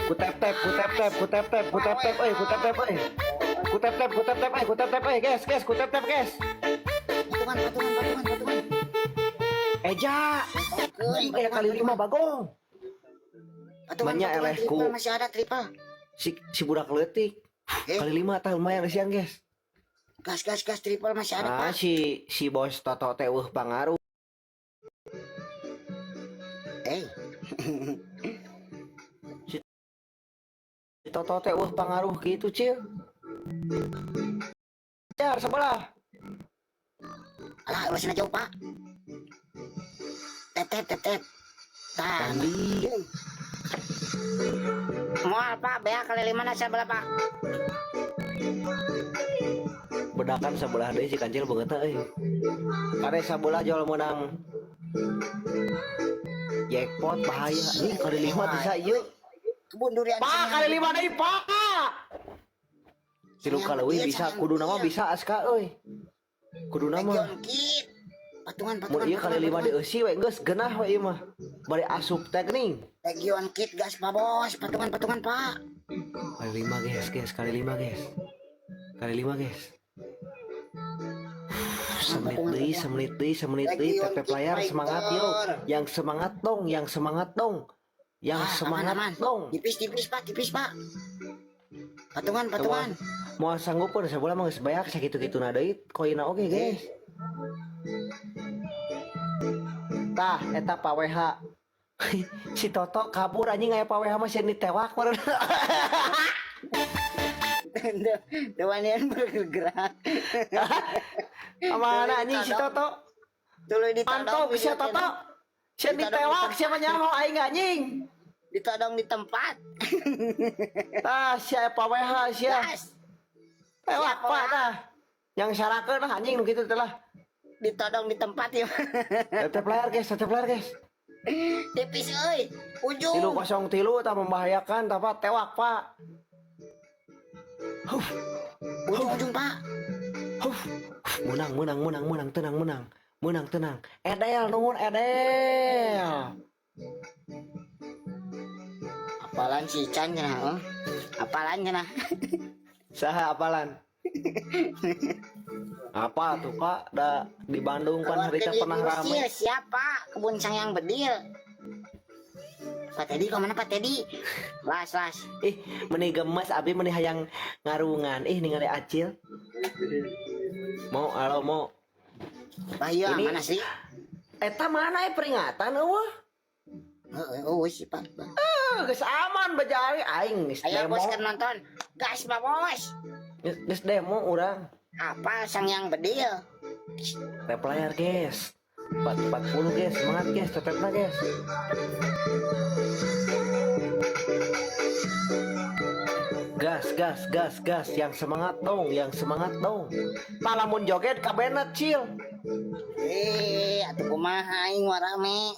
Ku tap tap, ku tap tap, ku tap tap, ku tap tap, euy, ku tap tap, euy. Ku tap tap, ku tap tap, euy, ku tap tap, euy, guys, guys, ku tap tap, guys. Patungan, patungan, patungan, patungan. Eja, Keun, aya kali lima bagong. Patungan, Banyak patungan, elehku. Triple masih ada triple. Si si budak leutik. Eh. Kali lima tah lumayan siang, guys. Gas, gas, gas, triple masih ada, Ah, Pak. si si bos Toto teh eueuh pangaruh. Eh, Si Toto teh eueuh pangaruh gitu, Cil. Jar sebelah. Alah, masih jauh, Pak. Tap, tap, tap, tap. Tah. Andi. Moal, Pak, bea kali lima na sebelah, Pak. Bedakan sebelah deui si kancil beungeut euy. Kade sabelah jual menang. Jackpot bahaya. Ih, kali lima bisa ieu. Kebun durian. Pak, kali lima deui, Pak. Tilu kaleuwih bisa, kudu nama bisa aska euy. Kudu nama. Region Kid. Patungan, Mun patungan, ieu kali lima patungan. dieusi we geus genah we ieu mah. Bari asup teh geuning. Region Kid gas, Pak Bos. Patungan, patungan, Pak. Kali lima guys, guys, kali lima guys. Kali lima guys. Semenit deui, semenit deui, semenit deui, Region tap Kid layar semangat yo. Fighter. Yang semangat dong, yang semangat dong. Yang Ah, aman, semangat aman. dong. Tipis, tipis, Pak, tipis, Pak. Patungan, patungan. Mau sanggup pun sebelah mah geus beak sakitu-kituna deui koinna oge guys. Tah, eta Pak WH. Si Toto kabur anjing aya Pak WH mah sieun ditewak meureun. Dewanian bergerak. Mana anjing si Toto? Tuluy ditodong. Mantap si Toto. Sieun ditewak siapa nyaho aing anjing. Ditodong di tempat. Tah, si aya Pak WH sia. Gas. Tewak Siapa Pak WH? tah. Yang sarakeun lah anjing nu kitu teh lah. Ditodong di tempat ya. Tetep layar guys, tetep layar guys. Tipis euy. Ujung. 3-0-3 tah membahayakan tah Pak, tewak Pak. Huff, Ujung-ujung, Pak. huff. Menang, menang, menang, menang, tenang, menang. Menang, tenang. Edel, nuhun Edel. Apalan si Chan cenah, oh. Apalan cenah. Saha apalan? Apa tuh Pak? Da di Bandung kan harita pernah rame. Siapa? Kebun Sangyang Bedil. Pak Teddy kemana Pak Teddy? Las, las. Ih, meni gemes abi meni hayang ngarungan. Ih, ningali Acil. Mau halo mau. Bahaya Ini- mana sih? Eta mana ya peringatan eueuh? Heeh, oh sih Pak. Ah, geus aman bejari aing geus Ayo demo. bos kan nonton. Gas Pak Bos. Geus demo urang. Apa Sangyang Bedil? Tap layar guys. 440 guys, semangat guys, tetepna guys. Gas, gas, gas, gas, yang semangat dong, yang semangat dong. Palamun joget kabena cil. Eh, atuh kumaha aing warame.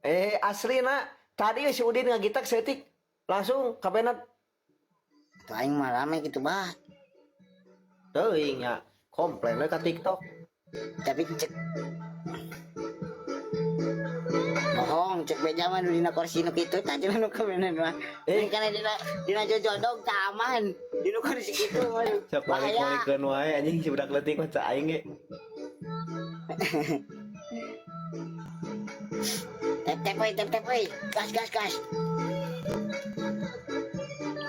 Eh, asli nak, tadi si Udin ngagitak setik langsung kabena Atuh aing mah rame gitu bah. teuing ya. Komplain we ka TikTok. Tapi cek bohong cek beja mah nu dina kursi nu kitu tah cenah nu kabenan mah. Eh. Ini kana dina dina jojodog tah aman. Dina kursi kitu mah. Sok Bahaya. balik-balikeun wae anjing si budak leutik mah cak aing ge. Tep tep euy, tep tep euy. Gas gas gas.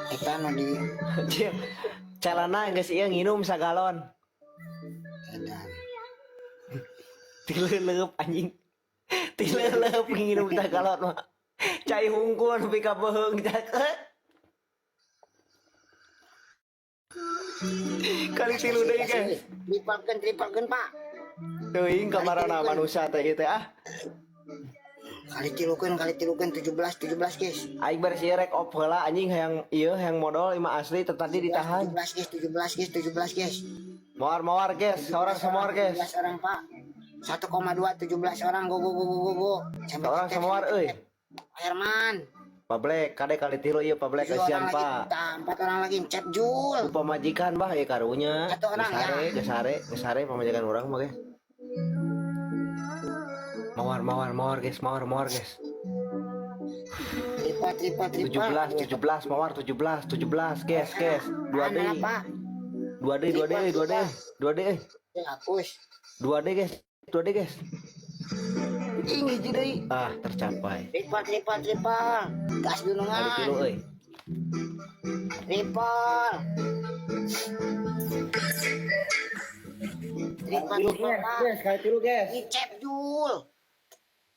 Eta nu di Cil, celana geus ieu nginum sagalon. edan. Tileleup anjing. Tileleup nginum sagalon mah. Cai hungkul nepi ka beuheung cak. Kali tilu deui guys. Tripelkeun tripelkeun Pak. Teuing kamarana manusia teh ieu teh ah. Kali tilukeun 17 17 guys. Aing beres ieu rek op heula anjing hayang ieu hayang modal imah asli tadi ditahan. 17 guys, 17 guys, 17 guys. Mawar-mawar guys, seorang semawar guys. 17 orang Pak. 1,2 17 orang go go go go go go. Sampai Seorang tep, semawar sampai euy. tep. Pak Herman. Pablek, kade kali tilu ieu pablek 7 kasihan orang lagi, Pak. tah, 4 orang lagi cep Jul. Ku pamajikan bah ya karunya. Satu orang, Geus sare, ya. geus sare, geus sare pamajikan urang mah guys. Mawar, mawar, mawar guys, mawar, mawar guys. Triple Triple, triple, triple. 17, 17, mawar 17, 17, guys, guys. 2D. Mana, Pak? 2D, 2D, 2D, 2D, Hapus. 2D, guys. 2D, guys. Ing hiji deui. Ah, tercapai. Triple, triple, triple. Gas Kali gunungan. tilu euy. Triple. Triple, triple, Pak. Guys, kali tilu, guys. Icep Jul.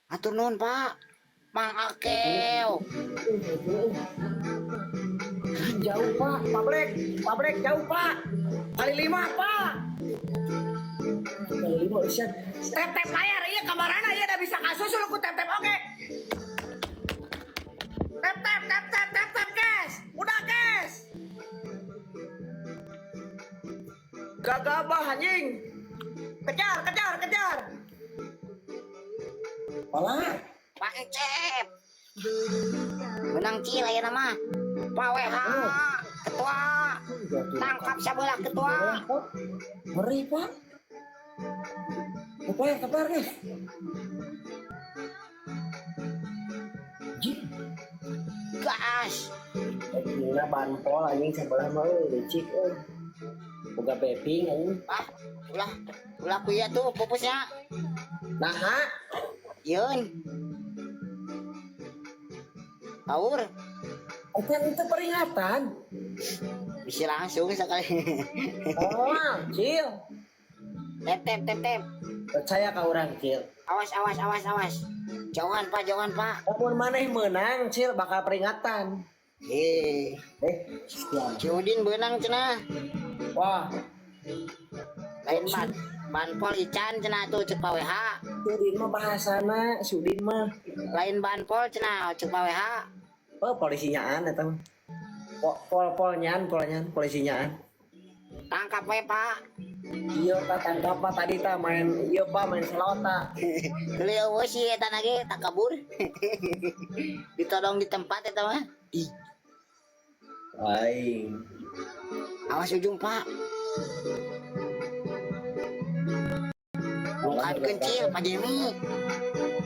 Atur nuhun, Pak. Mang Akeo. Jauh, Pak. Pabrek, pabrek jauh, Pak. Kali 5, Pak. Kali 5 Isan. Tap tap layar, iya kamarana iya udah bisa kasusul ku tap tap oke. Tap tap tap tap tap tap guys, udah guys. Gagabah anjing. Kejar kejar kejar. Malah. Pak Ecep. Menang cil aya nama. Pak WH. Ketua. Tangkap sebelah ketua. Ngeri, Pak. Tepar, tepar, guys. Jing. Gas. Gila banpol anjing sebelah mah euy licik euy. Boga beping anjing. Pak, ulah ulah kuya tuh pupusnya. Nah, ha? Yeun. Paur, Kan itu peringatan. bisa langsung sekali. Oh, Cil. Tep tep tep tep. Percaya ka urang, Cil. Awas awas awas awas. Jangan Pak, jangan Pak. Lamun maneh menang, Cil, bakal peringatan. Eh, Eh, siap. Si Udin beunang cenah. Wah, Lain ban banpol ican cenah tuh cek Pak WH. Sudin mah bahasana, Sudin mah. Lain banpol cenah cek Pak WH. Oh, polisinyaan eta mah. Pol polnyan, polnyan, polisinyaan. Tangkap we Pak. Iya, tak tangkap Pak tadi ta main, iya Pak main slot ta. Beli eueuh sih eta nage tak kabur. Ditodong di tempat eta mah. Ih, Aing. awas ujung Pak. Bukan kecil Pak Jimmy.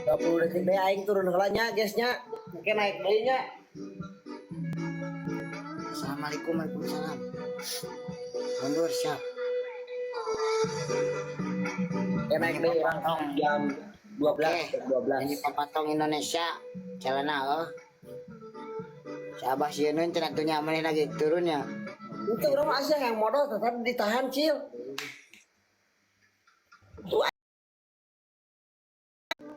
20 detik deh aing turun heula nya, guys nya. Mungkin naik deui nya. Assalamualaikum, waalaikumsalam. Mundur siap. Ya naik deui urang jam 12, Oke. jam 12. Ini Papatong Indonesia. Celana oh. Si Abah sieun cenah tuh nyaman lagi turun ya. Itu urang mah asa yang modal tetap ditahan, Cil. Tuh.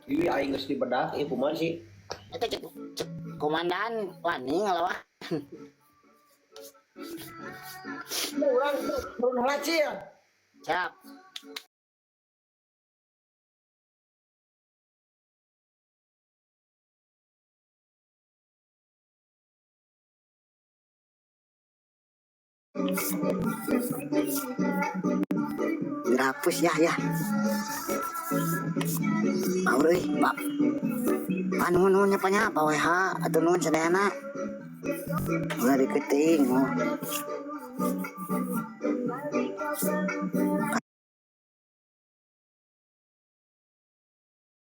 Iya, aing geus dibedah, ieu kumaha sih? Itu cek, cek komandan wani ngelawan. Urang turun heula, Cil. Siap. Dirapus ya ya. Power euy, Pak. Pak nuhun nuhun nya nya Pak WH atau nuhun sadayana. Ulah diketing oh.